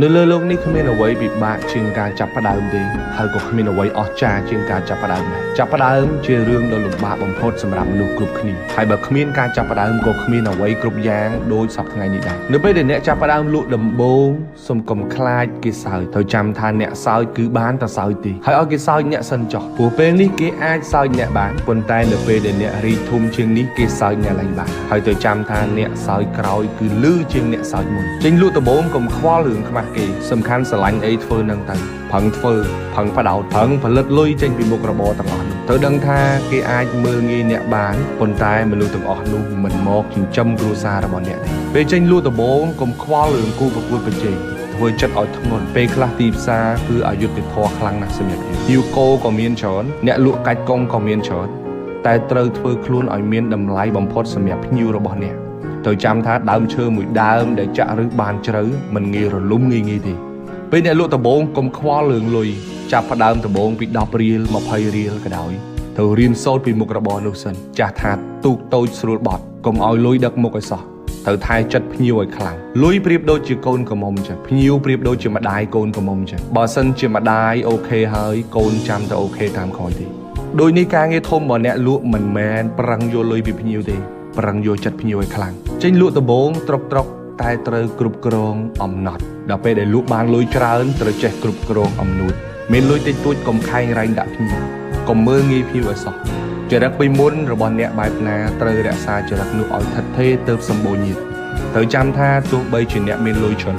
នៅលើលោកនេះគ្មានអ្វីពិបាកជាងការចាប់ផ្ដើមទេហើយក៏គ្មានអ្វីអស្ចារ្យជាងការចាប់ផ្ដើមដែរចាប់ផ្ដើមជារឿងដ៏លំបាកបំផុតសម្រាប់មនុស្សគ្រប់គ្នាហើយបើគ្មានការចាប់ផ្ដើមក៏គ្មានអ្វីគ្រប់យ៉ាងដូចសព្វថ្ងៃនេះដែរនៅពេលដែលអ្នកចាប់ផ្ដើមលក់ដំបូងសូមកុំខ្លាចគេសើចត្រូវចាំថាអ្នកសើចគឺបានតែសើចទេហើយឲ្យគេសើចអ្នកសិនចុះព្រោះពេលនេះគេអាចសើចអ្នកបានប៉ុន្តែនៅពេលដែលអ្នករីកធំជាងនេះគេសើចអ្នកឡើងបានហើយត្រូវចាំថាអ្នកសើចក្រោយគឺលឺជាងអ្នកសើចមុនចេញលក់ដំបូងកុំខ្វល់រឿងខ្មាស់គេសំខាន់ស្រឡាញ់អីធ្វើនឹងទៅប្រឹងធ្វើប្រឹងបដោតប្រឹងផលិតលុយចេញពីមុខរបរទាំងអស់នោះត្រូវដឹងថាគេអាចមើលងាយអ្នកបានប៉ុន្តែមនុស្សទាំងអស់នោះមិនមកចិញ្ចឹមគ្រួសាររបស់អ្នកទេពេលចេញលក់ដំបូងកុំខ្វល់រឿងគូប្រកួតប្រជែងធ្វើចិត្តឲ្យធ្ងន់ពេលខ្លះទីផ្សារគឺអយុត្តិធម៌ខ្លាំងណាស់សម្រាប់យើងយូកូក៏មានច្រើនអ្នកលក់កាច់កុងក៏មានច្រើនតែត្រូវធ្វើខ្លួនឲ្យមានតម្លៃបំផុតសម្រាប់ភ្ញៀវរបស់អ្នកត្រូវចាំថាដើមឈើមួយដើមដែលចាក់ឫសបានជ្រៅមិនងាយរលំងាយងាយទេពេលអ្នកលក់ដំបូងកុំខ្វល់រឿងលុយចាប់ផ្ដើមដំបូងពី10រៀល20រៀលក៏ដោយត្រូវរៀនសូត្រពីមុខរបរនោះសិនចាស់ថាទូកតូចស្រួលបត់កុំឲ្យលុយដឹកមុខឲ្យសោះត្រូវថែចិត្តភ្ញៀវឲ្យខ្លាំងលុយប្រៀបដូចជាកូនក្រមុំចឹងភ្ញៀវប្រៀបដូចជាម្ដាយកូនក្រមុំចឹងបើសិនជាម្ដាយ OK ហើយកូនចាំតែ OK តាមក្រោយទេដោយនេះការងារធំរបស់អ្នកលក់មិនមែនប្រឹងយកលុយពីភ្ញៀវទេប្រឹងយកចិត្តភ្ញៀវឲ្យខ្លាំងចេញលក់ដំបូងត្រុកត្រុកតែត្រូវគ្រប់គ្រងអំណត់ដល់ពេលដែលលក់បានលុយច្រើនត្រូវចេះគ្រប់គ្រងអំនួតមានលុយតិចតួចកុំខែងរែងដាក់ភ្ញៀវកុំមើលងាយភ្ញៀវឲ្យសោះចរិតពីមុនរបស់អ្នកបែបណាត្រូវរក្សាចរិតនោះឲ្យថិតថេរទៅសម្បូរញាតិត្រូវចាំថាទោះបីជាអ្នកមានលុយច្រើន